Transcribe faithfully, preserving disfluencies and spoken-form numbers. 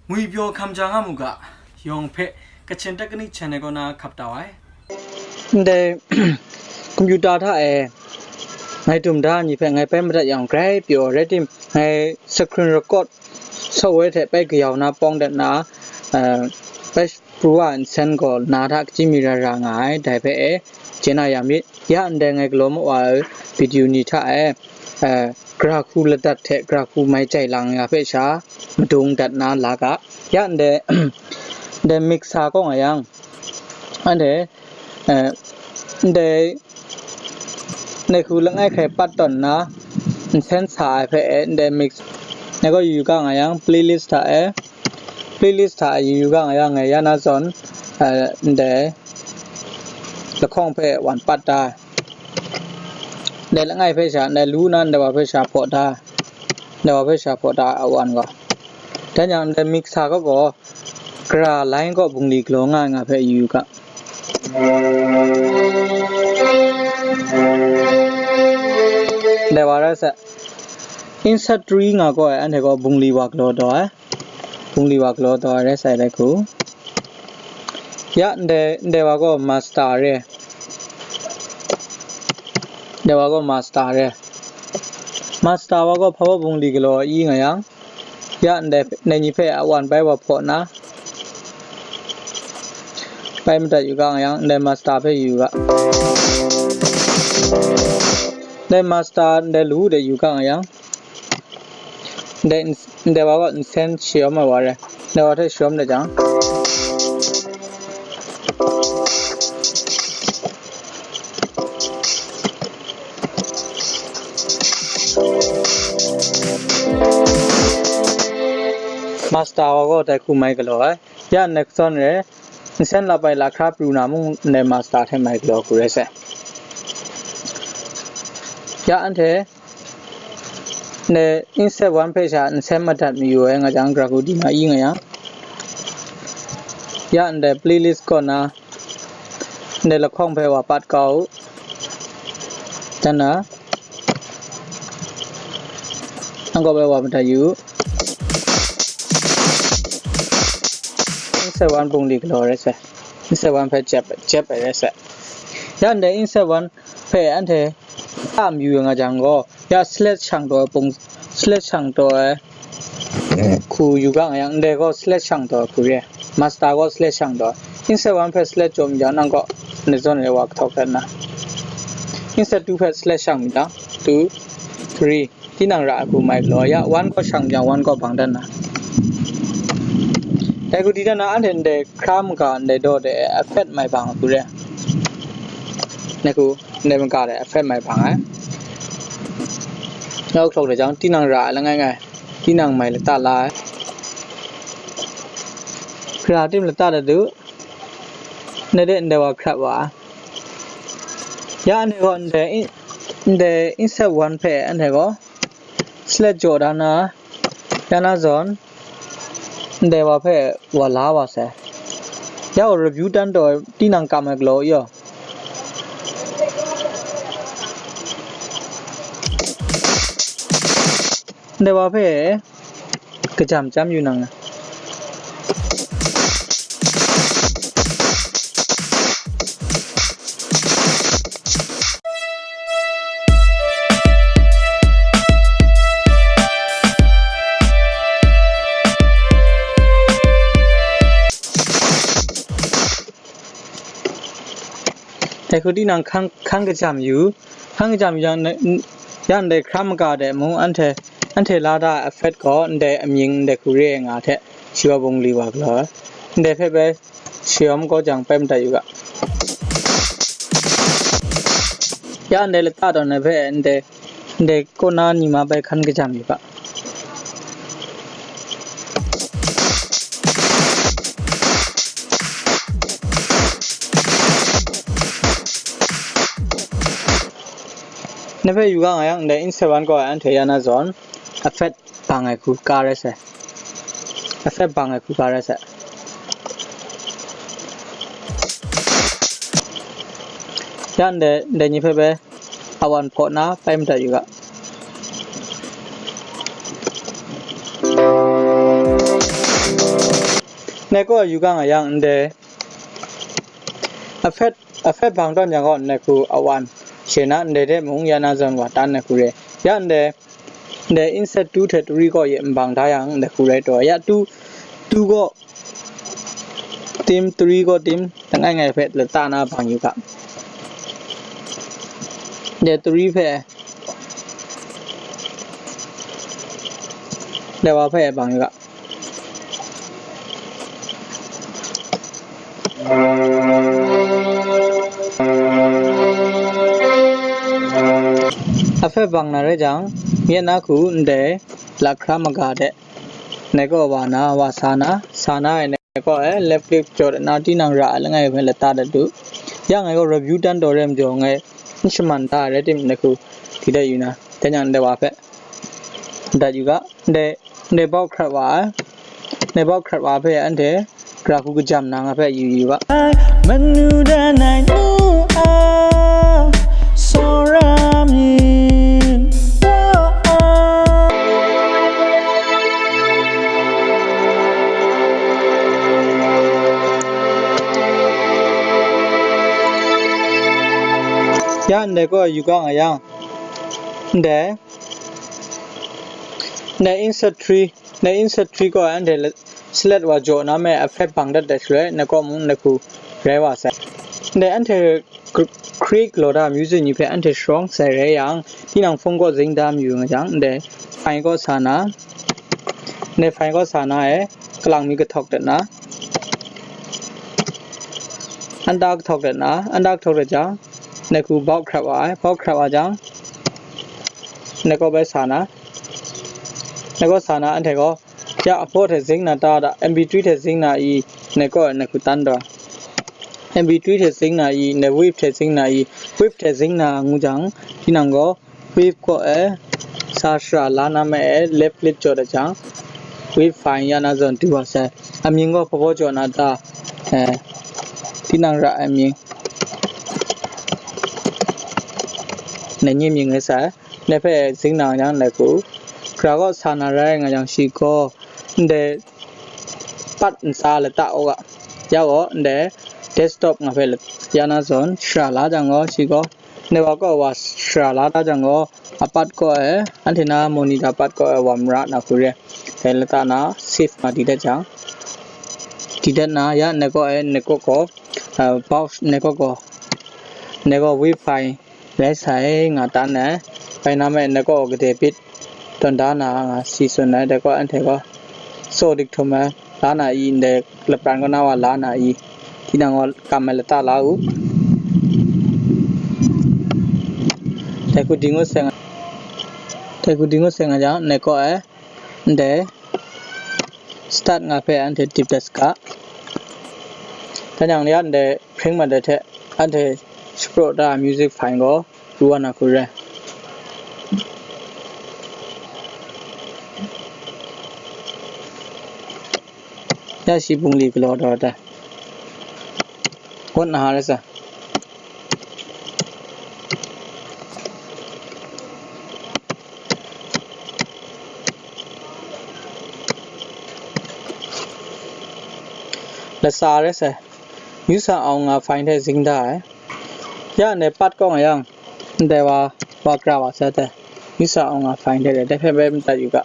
Ngwi pyaw hkam ja nga mu ga, yawng hpe Kachin Technique Channel kaw na hkap tau ai. Ndai computer hta e ngai dum da ni hpe ngai bai madat yang grai pyaw rai tim, ngai screen record software hte bai kayau na pawng dat na, eh, bai pru wa nsen gaw na hta kachyi mi ra ra nga ai, dai hpe e chye na ya myit. Ya ndai ngai galaw ma wa ai video ni hta e, eh, gara hku ladat hte gara hku mai jai lang nga hpe sha madung dat na la ga. Ya ndai, ndai mixer kaw nga yang, anhte, eh, ndai, ndai hku langai hkai pat tawn na nsen sa ai hpe e ndai mix, ngai gaw yu yu ga nga yang playlist hta e, playlist hta e yu yu ga nga yang ngai ya na zawn, eh, ndai lahkawng hpe wan pat da. Ndai langai hpe sha, ndai lu na ndai wa hpe sha hpaw da, ndai wa hpe sha hpaw da a wan gaw. Dan yang ndai mixer kaw gaw, gara line kaw bungli galaw nga ai nga hpe yu ga. Ndai wa rai sa, insert three nga gaw ai, anhte gaw bungli wa galaw taw ai, bungli wa galaw taw ai rai sa ai rai hku. Ya, ndai, ndai wa gaw master re. Ndai wa gaw master re. Master wa gaw hpa wa bungli galaw i nga yang, ya, ndai, ndai ni hpe a wan bai wa hpaw na, bai madat yu ga nga yang, ndai master hpe yu ga. Ndai master, ndai lu de yu ga nga yang, ndai, ndai wa gaw nsen shayawm ai wa re. Ndai wa hte shayawm de jang, master wa gaw dai hku mai galaw ai. Ya, next one re, nsen lap ai lahkra pru na mung ndai master hte mai galaw hku rai sai. Ya, anhte ndai insert one hpe sha nsen madat mayu ai nga jang, gara hku di ma i nga yang, ya, ndai playlist kaw na, ndai lahkawng hpe wa pat kau u. Dan na, nang kaw bai wa madat yu u. Insert one bungli galaw rai sai. Insert one hpe jep, jep ai rai sai. Ya ndai insert one hpe anhte a mayu nga jang gaw, ya select shang taw ai pung, select shang taw ai hku yu ga nga yang, ndai gaw select shang taw ai hku re. Master gaw select shang taw ai. Insert one hpe select jaw mi jang, nang gaw ndai zawn re wa kahtawk dat na. Insert two hpe select shang mi jang, two, three, tinang ra ai hku mai galaw. Ya, one gaw shang jang, one gaw bang dat na. Dai hku di dat na, anhte ndai hkra maga ndai daw de effect mai bang ai hku re. Dai hku, ndai maga de effect mai bang ai. Nau hkawk de jang, tinang ra ai langai ngai, tinang mai lata la ai. Hkra tim lata dat u. Ndai de ndai wa hkrap wa ai. Ya anhte gaw ndai in-, ndai insert one hpe anhte gaw select jaw da na, ya na zawn, ndai wa hpe wa la wa sai. Ya gaw review tan taw ai tinang kam ai galaw i yaw. Ndai wa hpe kajam chyam yu nang. Dai hku tinang hkang, hkang kajam yu, hkang kajam yu yang, n-, n-, ya ndai hkra maga de mung, anhte, anhte la da ai effect gaw ndai amying ndai hku re ai nga hte, shi wa bungli wa galaw ai. Ndai hpe bai shayawm kau jang bai madat yu ga. Ya ndai lata tawn ai hpe ndai, ndai kaw na ni ma bai hkan kajam yu ga. Ndai hpe yu ga nga yang, ndai insert one gaw anhte ya na zawn, effect bang ai hku ka rai sai. Effect bang ai hku ka rai sai. Ya ndai, ndai ni hpe bai a wan hpaw na bai madat yu ga. Nde kaw yu ga nga yang, nde effect, effect bang tawn yang gaw, nde hku a wan she na, nde de mung ya na zawn wa tan nde hku re. Ya nde, nde insert two hte three kaw ye nbang da yang, nde hku rai taw. Ya two, two kaw tim, three kaw tim, langai ngai hpe lata na bang yu ga. Nde three hpe, nde wa hpe bang yu ga. Effect bang na rai jang, myit na hku ndai lahkra maga de, nde kaw wa na, wa sa na, sa na ai nde kaw e left click jaw de na, tinang ra ai langai hpe lata dat du. Ya ngai gaw review dan taw re majaw, ngai n shaman da ai rai timung, nde hku di dat yu na, dan yang ndai wa hpe dat yu ga. Ndai, ndai bau hkrat wa ai. Ndai bau hkrat wa hpe anhte gara hku kajam na nga hpe yu yu ga. Manu dan ai nu a, tsawra myit wa a. Ya ndai kaw yu ga nga yang, ndai, ndai insert three, ndai insert three kaw anhte le-, select wa jaw na me effect bang dat dat shaloi, nde kaw mung nde hku rai wa sai. Ndai anhte cr-, create galaw da music ni hpe anhte sharawng sai rai yang, tinang phone kaw zing da mayu nga jang, ndai file kaw sa na, ndai file kaw sa na e, kalang mi kahtawk dat na, anta kahtawk dat na, anta kahtawk dat jang, nde hku bau hkrat wa ai, bau hkrat wa jang, nde kaw bai sa na, nde kaw sa na, anhte gaw, ya, a four hte zing na ta da, M P three hte zing na i, nde kaw e nde hku tan taw. M P three hte zing na i, nde wave hte zing na i, wave hte zing na ngu jang, tinang gaw, wave kaw e, sa shara la na me e, left click jaw dat jang, wave file ya na zawn du wa sai. Amying gaw hpa baw jaw na ta, eh, tinang ra ai amying, nde nye mying rai sai. Nde hpe zing na nga jang, nde hku, gara kaw sa na rai nga jang, shi gaw, ndai pat ntsa lata u ga. Ya gaw, ndai desktop nga hpe la-, ya na zawn, shara la jang gaw, shi gaw, ndai wa kaw wa shara la da jang gaw, apat kaw e, anhte na monitor pat kaw e wa mara na hku re. Dai lata na, save nga di dat jang, di dat na, ya nde kaw e, nde kaw gaw, uh, pause, nde kaw gaw, nde kaw wave file, rai sai nga tan ai, bai na me nde kaw gade bit tawn da na nga si tsun ai, dai kaw anhte gaw, so dik htum ai, la na i ndai lapran kaw na wa la na i, tinang gaw kam ai lata la u. Dai hku di ngut sai nga, dai hku di ngut sai nga jang, nde kaw e, ndai start nga hpe anhte tip dat saga. Dan yang ya ndai hpring mat ai hte anhte shapraw da music file gaw ru wa na hku re. Ya shi bungli galaw daw da. Wat na ha rai sa. Lasa rai sa. Yu sa aung nga file hte zing da ai. Ya ndai pat kaw nga yang, ndai wa, wa kra wa sa te. Yu sa aung nga file hte le, dai hpe bai madat yu ga.